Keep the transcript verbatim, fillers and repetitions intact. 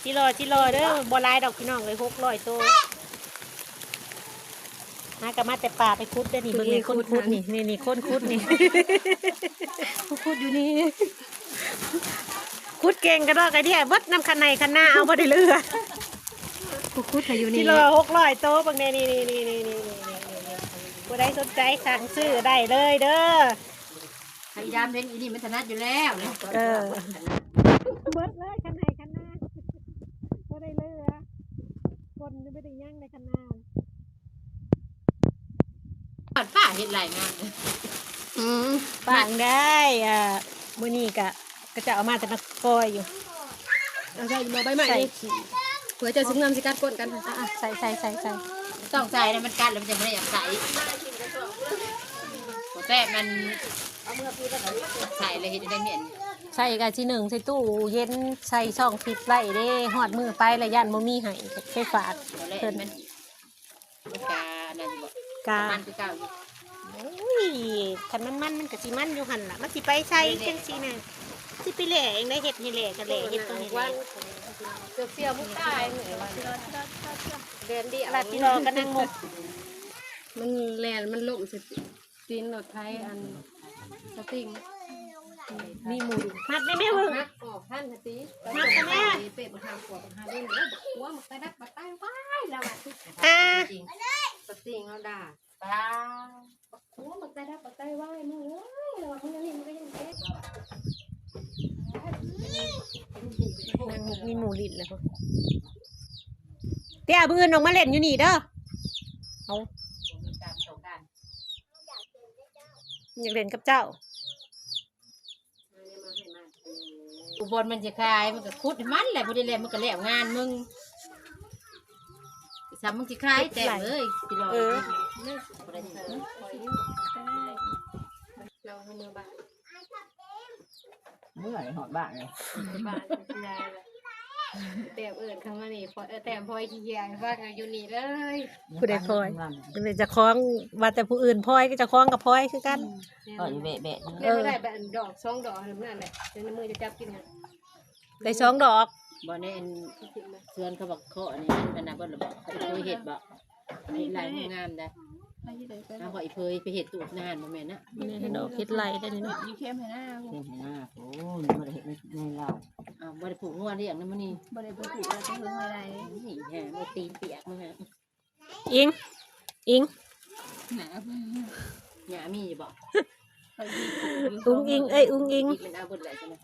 จิรอจิรอเด้อ บ่หลายดอกพี่น้องเลย หกร้อยโต หากะมาแต่ป่าไปขุดเด้อนี่ เบิ่งนี่ คนขุดนี่ นี่ นี่ คนขุดนี่ ผู้ขุดอยู่นี่ ขุดเก่งกะดอกกะเดี้ย เบิดนำคันไหนคันนา เอาบ่ได้เหลือ ผู้ขุดน่ะอยู่นี่ จิรอ หกร้อยโต เบิ่งแน่ นี่ นี่ ผู้ใดสนใจสั่งซื้อได้เลยเด้อ ไข่ดำเล่นอีนี่มันถนัดอยู่แล้วเนี่ย เออ เบิดเลยคันไหนคันนา บ่ได้เหลือ คนไม่ได้ยั่งในคันนา ป้าเฮ็ดหลายงาน อืม ป้าได้ อ่า มื้อนี้กะ กะจะเอามาแต่มาปล่อยอยู่ เอาใส่หมอใบไม้ ใส่ นี่ ขี้ เผื่อจะซุกน้ำสิกัดก้นกัน อ่ะ ใส่ ใส่ ใส่ ใส่ ต้องใส่นะ มันกัดแล้วมันจะไม่อยากใส่ บ่แซ่บมัน ใส่เลยเฮ็ดได้เหม็น ใส่กะสิหนึ่ง ใส่ตู้เย็น ใส่ช่องฟิตไว้เด้ ฮอดมื้อไปแล้วย่านบ่มีให้ ไปฝาก บ่แล้ เพิ่น มัน มันกะนั่นอยู่บ่ กะ มันคือเก่าอยู่ โอ้ย คันมันมัน มันกะสิมันอยู่หั่นล่ะ มันสิไปใส่จังซี่น่ะ สิไปแหล่เองได้ เฮ็ดให้แหล่กะแหล่ เฮ็ดบ่ให้แหล่ เสียวๆ มันตาย แดนดี ลาดจิรอกะนั่งหมก มันแล่น มันล้มใส่ตีนรถไถอันสติง มีหมู่ มัดได้ไหมเบิ่ง หักออกทันสติ มัดได้ไหม เป๊ะบักหาขวบบักหาเล่นเด้อ บักหัวบักตาดักบักตาว้าย แล้วว่า อ่า สติง สติงเอาด่า ป้า บักหัวบักตาดักบักตาว้าย มึงเอ้ย แล้วว่ามึงอันนี้มึงก็ยังเจ็บ นั่งหมก มีหมู่ลิ้นแล้วพวก เตี้ย มื้ออื่นออกมาเล่นอยู่นี่เด้อ เอา อยากเล่นกับเจ้า อุบลมันสิขาย มันกะขุดให้มันแหละ พอดีแหละ มันกะแล้วงานมึง ซ้ำมึงสิขาย แต้มเอ้ย สิรอ เออ บ่ได้เสริม เราเอามือบัง เมื่อยฮอดบ้านเลย บ้านยายเลย แต้มเอิ้นเข้ามานี่ พอ เออ แต้มพลอยขี้เกียจ ว่ากันอยู่นี่เลย ผู้ใดพลอย งาม เป็นเจ้าของ ว่าแต่ผู้อื่นพลอยกะเจ้าของกะพลอยคือกัน อืม พลอยแบะๆ เออ ได้แบบดอกสองดอกนั่นแหละ ในมือจะจับกินนะ ได้สองดอก บ่ ในอันสวนเขาบักเคาะนี่ อันนั้นบ่ละบ่ เขาเคยเฮ็ดบ่ เฮ็ดหลายงามได้ ไปที่ไหนไป เอา ขออีเผยไปเฮ็ดตูบนานบ่แม่นนะ นี่ดอกเฮ็ดไร่ได้นี่เนาะ อยู่เข้มให้หน้า เข้มให้หน้า โอ้ย บ่ได้เฮ็ดใน ในลาว อ้าว บ่ได้ผูกงัวเลี้ยงนะมื้อนี้ บ่ได้ไปปลูกแล้วจะเพิ่งอะไร นี่แฮะ บ่ตีนเปียกมึงฮะ อิง อิง หนาเพิ่ง หญ้ามีอยู่บ่ เขายิง อุงอิง เอ้ย อุงอิง มันเอาเบิดเลยใช่ไหม